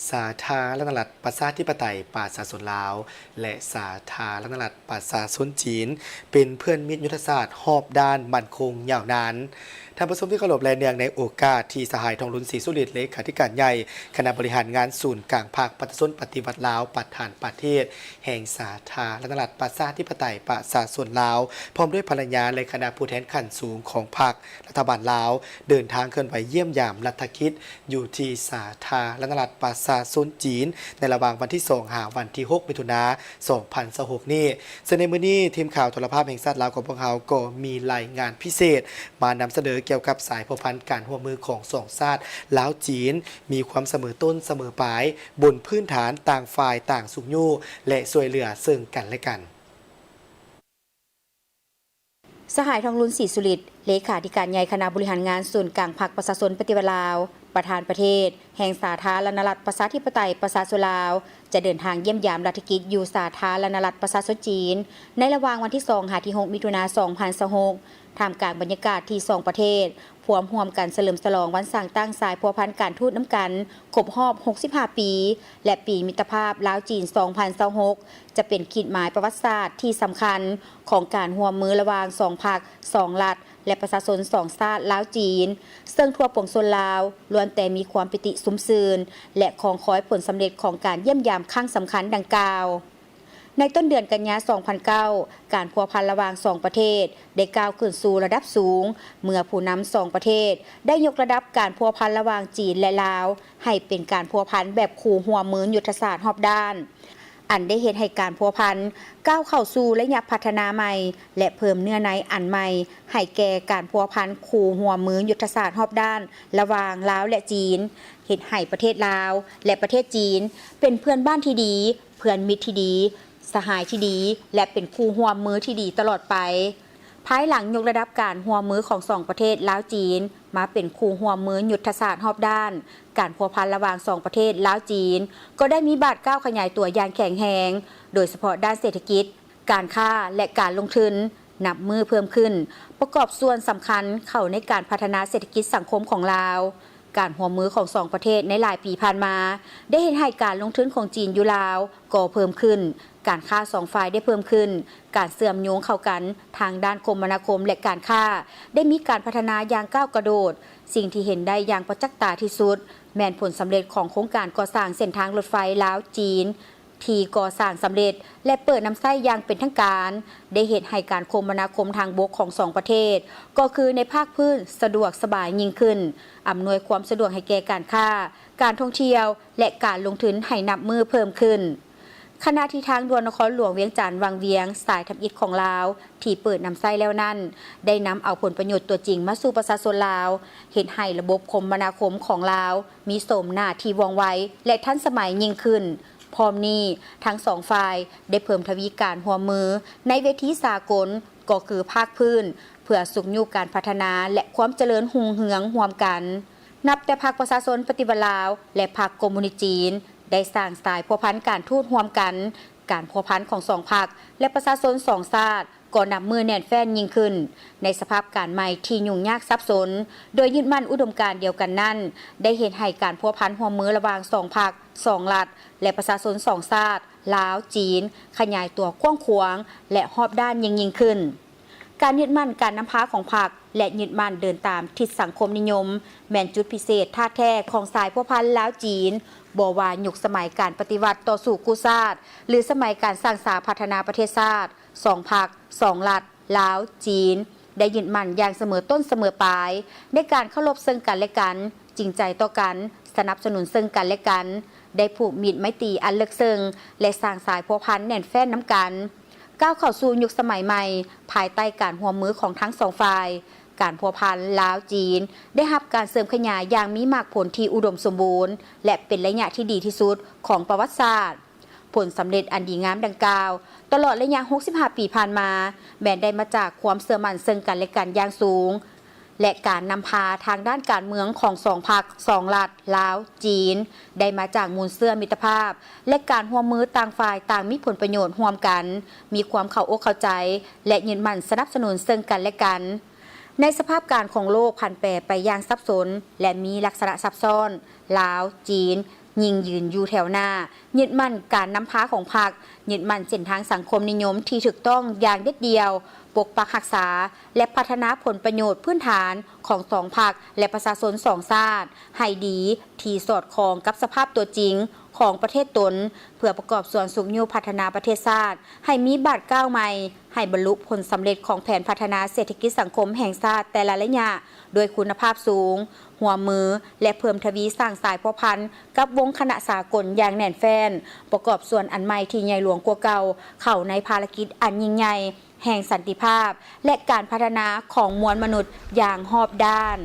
ສາທາລະນະລັດ ປະຊາທິປະໄຕ ປະຊາຊົນລາວ ແລະ ສາທາລະນະລັດ ປະຊາຊົນຈີນ ເປັນເພື່ອນມິດຍຸດທະສາດຮອບດ້ານໝັ້ນຄົງຍາວນານ. ທ່ານຜູ້ຊົມທີ່ເຄົາລົບ ແລະ ເນື່ອງໃນໂອກາດທີ່ສະຫາຍ ທອງລຸນ ສີສຸລິດ ເລຂາທິການໃຫຍ່ ຄະນະບໍລິຫານງານສູນກາງພັກປະຊາຊົນປະຕິວັດລາວ ປະທານປະເທດແຫ່ງສາທາລະນະລັດ ປະຊາທິປະໄຕ ປະຊາຊົນລາວ ພ້ອມດ້ວຍພັນລະຍາ ແລະ ຄະນະຜູ້ແທນຂັ້ນສູງຂອງພັກ ລັດຖະບານລາວ ເດີນທາງເຄື່ອນໄຫວຢ້ຽມຢາມລັດຖະກິດ ຢູ່ທີ່ສາທາລະນະລັດ ປະຊາຊົນຈີນ ໃນລະຫວ່າງວັນທີສອງ ຫາ ວັນທີຫົກ ມິຖຸນາ ສອງພັນຊາວຫົກນີ້. ເຊິ່ງໃນມື້ນີ້ ທີມຂ່າວໂທລະພາບແຫ່ງຊາດລາວຂອງພວກເຮົາກໍມີລາຍງານພິເສດມານຳສະເໜີກ່ຽວກັບສາຍພົວພັນການຮ່ວມມືຂອງສອງຊາດລາວ-ຈີນ ມີຄວາມສະເໝີຕົ້ນສະເໝີປາຍ ບົນພື້ນຖານຕ່າງຝ່າຍຕ່າງຊຸກຍູ້ ແລະ ຊ່ວຍເຫຼືອເຊິ່ງກັນແລະກັນ. ສະຫາຍ ທອງລຸນ ສີສຸລິດ ເລຂາທິການໃຫຍ່ຄະນະບໍລິຫານງານສູນກາງພັກປະຊາຊົນປະຕິວັດລາວ ປະທານປະເທດແຫ່ງສາທາລະນະລັດ ປະຊາທິປະໄຕ ປະຊາຊົນລາວ ຈະເດີນທາງຢ້ຽມຢາມລັດຖະກິດຢູ່ສາທາລະນະລັດ ປະຊາຊົນຈີນ ໃນລະຫວ່າງວັນທີສອງ ຫາ ທີຫົກ ມິຖຸນາ ສອງພັນຊາວຫົກ ທ່າມກາງບັນຍາກາດທີ່ສອງປະເທດ ພວມຮ່ວມກັນສະເຫຼີມສະຫຼອງວັນສ້າງຕັ້ງສາຍພົວພັນການທູດນຳກັນ ຄົບຮອບຫົກສິບຫ້າປີ ແລະ ປີມິດຕະພາບລາວ-ຈີນ ສອງພັນຊາວຫົກ ຈະເປັນຂີດໝາຍປະຫວັດສາດທີ່ສຳຄັນຂອງການຮ່ວມມືລະຫວ່າງສອງພັກ, ສອງລັດ ແລະ ປະຊາຊົນສອງຊາດລາວ-ຈີນ, ເຊິ່ງທົ່ວປວງຊົນລາວລ້ວນແຕ່ມີຄວາມປີຕິຊຸ່ມຊື່ນ ແລະ ຄອງຄອຍຜົນສຳເລັດຂອງການຢ້ຽມຢາມຄັ້ງສຳຄັນດັ່ງກ່າວ. ໃນຕົ້ນເດືອນກັນຍາ ສອງພັນເກົ້າ ການພົວພັນລະຫວ່າງສອງປະເທດໄດ້ກ້າວຂຶ້ນສູ່ລະດັບສູງ ເມື່ອຜູ້ນຳສອງປະເທດໄດ້ຍົກລະດັບການພົວພັນລະຫວ່າງຈີນ ແລະ ລາວ ໃຫ້ເປັນການພົວພັນແບບຄູ່ຮ່ວມມືຍຸດທະສາດຮອບດ້ານ, ອັນໄດ້ເຮັດໃຫ້ການພົວພັນກ້າວເຂົ້າສູ່ໄລຍະພັດທະນາໃໝ່ ແລະ ເພີ່ມເນື້ອໃນອັນໃໝ່ໃຫ້ແກ່ການພົວພັນຄູ່ຮ່ວມມືຍຸດທະສາດຮອບດ້ານລະຫວ່າງລາວ ແລະ ຈີນ, ເຮັດໃຫ້ປະເທດລາວ ແລະ ປະເທດຈີນ ເປັນເພື່ອນບ້ານທີ່ດີ, ເພື່ອນມິດທີ່ດີ, ສະຫາຍທີ່ດີ ແລະ ເປັນຄູ່ຮ່ວມມືທີ່ດີຕະຫຼອດໄປ. ພາຍຫຼັງຍົກລະດັບການຮ່ວມມືຂອງສອງປະເທດລາວ-ຈີນ ມາເປັນຄູ່ຮ່ວມມືຍຸດທະສາດຮອບດ້ານ, ການພົວພັນລະຫວ່າງສອງປະເທດລາວ-ຈີນ ກໍໄດ້ມີບາດກ້າວຂະຫຍາຍຕົວຢ່າງແຂງແຮງ, ໂດຍສະເພາະດ້ານເສດຖະກິດ, ການຄ້າ ແລະ ການລົງທຶນ ນັບມື້ເພີ່ມຂຶ້ນ, ປະກອບສ່ວນສຳຄັນເຂົ້າໃນການພັດທະນາເສດຖະກິດສັງຄົມຂອງລາວ. ການຮ່ວມມືຂອງສອງປະເທດໃນຫຼາຍປີຜ່ານມາ ໄດ້ເຮັດໃຫ້ການລົງທຶນຂອງຈີນຢູ່ລາວກໍເພີ່ມຂຶ້ນ, ການຄ້າສອງຝ່າຍໄດ້ເພີ່ມຂຶ້ນ, ການເຊື່ອມໂຍງເຂົ້າກັນທາງດ້ານຄົມມະນາຄົມ ແລະ ການຄ້າ ໄດ້ມີການພັດທະນາຢ່າງກ້າວກະໂດດ. ສິ່ງທີ່ເຫັນໄດ້ຢ່າງປະຈັກຕາທີ່ສຸດ ແມ່ນຜົນສຳເລັດຂອງໂຄງການກໍ່ສ້າງເສັ້ນທາງລົດໄຟລາວ-ຈີນ ທີ່ກໍ່ສ້າງສຳເລັດ ແລະ ເປີດນຳໃຊ້ຢ່າງເປັນທາງການ ໄດ້ເຮັດໃຫ້ການຄົມມະນາຄົມທາງບົກຂອງສອງປະເທດ ກໍຄືໃນພາກພື້ນສະດວກສະບາຍຍິ່ງຂຶ້ນ, ອຳນວຍຄວາມສະດວກໃຫ້ແກ່ການຄ້າ, ການທ່ອງທ່ຽວ ແລະ ການລົງທຶນໃຫ້ນັບມື້ເພີ່ມຂຶ້ນ. ຂະນະທີ່ທາງດ່ວນນະຄອນຫຼວງວຽງຈັນວັງວຽງ ສາຍທຳອິດຂອງລາວ ທີ່ເປີດນຳໃຊ້ແລ້ວນັ້ນ ໄດ້ນຳເອົາຜົນປະໂຫຍດຕົວຈິງມາສູ່ປະຊາຊົນລາວ, ເຮັດໃຫ້ລະບົບຄົມມະນາຄົມຂອງລາວມີໂສມໜ້າທີ່ວ່ອງໄວ ແລະ ທັນສະໄໝຍິ່ງຂຶ້ນ. ພ້ອມນີ້, ທັງສອງຝ່າຍໄດ້ເພີ່ມທະວີການຮ່ວມມືໃນເວທີສາກົນ, ກໍຄືພາກພື້ນ, ເພື່ອຊຸກຍູ້ການພັດທະນາ ແລະ ຄວາມຈະເລີນຮຸ່ງເຮືອງຮ່ວມກັນ. ນັບແຕ່ພັກປະຊາຊົນປະຕິວັດລາວ ແລະ ພັກຄອມມູນິດຈີນ ໄດ້ສ້າງສາຍພົວພັນການທູດຮ່ວມກັນ, ການພົວພັນຂອງສອງພັກ ແລະ ປະຊາຊົນສອງຊາດ ກໍນັບມື້ແໜ້ນແຟ້ນຍິ່ງຂຶ້ນ ໃນສະພາບການໃໝ່ທີ່ຫຍຸ້ງຍາກສັບສົນ. ໂດຍຍຶດໝັ້ນອຸດົມການດຽວກັນນັ້ນ ໄດ້ເຮັດໃຫ້ການພົວພັນຮ່ວມມືລະຫວ່າງສອງພັກ, ສອງລັດ ແລະ ປະຊາຊົນສອງຊາດ ລາວ-ຈີນ ຂະຫຍາຍຕົວກວ້າງຂວາງ ແລະ ຮອບດ້ານຍິ່ງໆຂຶ້ນ. ການຍຶດໝັ້ນການນຳພາຂອງພັກ ແລະ ຍຶດໝັ້ນເດີນຕາມທິດສັງຄົມນິຍົມ ແມ່ນຈຸດພິເສດທ່າແທ້ຂອງສາຍພົວພັນລາວ-ຈີນ, ບໍ່ວ່າຍຸກສະໄໝການປະຕິວັດຕໍ່ສູ້ກູ້ຊາດ ຫຼື ສະໄໝການສ້າງສາພັດທະນາປະເທດຊາດ, ສອງພັກ, ສອງລັດ, ລາວ-ຈີນ ໄດ້ຍຶດໝັ້ນຢ່າງສະເໝີຕົ້ນສະເໝີປາຍ ໃນການເຄົາລົບເຊິ່ງກັນແລະກັນ, ຈິງໃຈຕໍ່ກັນ, ສະໜັບສະໜູນເຊິ່ງກັນແລະກັນ, ໄດ້ຜູກມິດໄມຕີອັນເລິກເຊິ່ງ ແລະ ສ້າງສາຍພົວພັນແໜ້ນແຟ້ນນຳກັນ, ກ້າວເຂົ້າສູ່ຍຸກສະໄໝໃໝ່ ພາຍໃຕ້ການຮ່ວມມືຂອງທັງສອງຝ່າຍ. ການພົວພັນລາວ-ຈີນ ໄດ້ຮັບການເສີມຂະຫຍາຍຢ່າງມີໝາກຜົນທີ່ອຸດົມສົມບູນ ແລະ ເປັນໄລຍະທີ່ດີທີ່ສຸດຂອງປະຫວັດສາດ. ຜົນສຳເລັດອັນດີງາມດັ່ງກ່າວ ຕະຫຼອດໄລຍະຫົກສິບຫ້າປີຜ່ານມາ ແມ່ນໄດ້ມາຈາກຄວາມເຊື່ອໝັ້ນເຊິ່ງກັນແລະກັນຢ່າງສູງ ແລະ ການນຳພາທາງດ້ານການເມືອງຂອງສອງພັກ, ສອງລັດ, ລາວ-ຈີນ ໄດ້ມາຈາກມູນເຊື້ອມິດຕະພາບ ແລະ ການຮ່ວມມືຕ່າງຝ່າຍຕ່າງມີຜົນປະໂຫຍດຮ່ວມກັນ, ມີຄວາມເຂົ້າອົກເຂົ້າໃຈ ແລະ ຍຶດໝັ້ນສະໜັບສະໜູນເຊິ່ງກັນແລະກັນ. ໃນສະພາບການຂອງໂລກຜັນແປໄປຢ່າງສັບສົນ ແລະ ມີລັກສະນະຊັບຊ້ອນ, ລາວ-ຈີນ ຍິ່ງຢືນຢູ່ແຖວໜ້າ, ຍຶດໝັ້ນການນຳພາຂອງພັກ, ຍຶດໝັ້ນເສັ້ນທາງສັງຄົມນິຍົມທີ່ຖືກຕ້ອງຢ່າງເດັດດ່ຽວ, ປົກປັກຮັກສາ ແລະ ພັດທະນາຜົນປະໂຫຍດພື້ນຖານຂອງສອງພັກ ແລະ ປະຊາຊົນສອງຊາດໃຫ້ດີ ທີ່ສອດຄ່ອງກັບສະພາບຕົວຈິງຂອງປະເທດຕົນ, ເພື່ອປະກອບສ່ວນຊຸກຍູ້ພັດທະນາປະເທດຊາດໃຫ້ມີບາດກ້າວໃໝ່, ໃຫ້ບັນລຸຜົນສຳເລັດຂອງແຜນພັດທະນາເສດຖະກິດສັງຄົມແຫ່ງຊາດແຕ່ລະໄລຍະດ້ວຍຄຸນນະພາບສູງ, ຮ່ວມມື ແລະ ເພີ່ມທະວີສ້າງສາຍພົວພັນກັບວົງຄະນະສາກົນຢ່າງແໜ້ນແຟ້ນ, ປະກອບສ່ວນອັນໃໝ່ທີ່ໃຫຍ່ຫຼວງກວ່າເກົ່າເຂົ້າໃນພາລະກິດອັນຍິ່ງໃຫຍ່ ແຫ່ງສັນຕິພາບ ແລະ ການພັດທະນາຂອງມວນມະນຸດຢ່າງຮອບດ້ານ.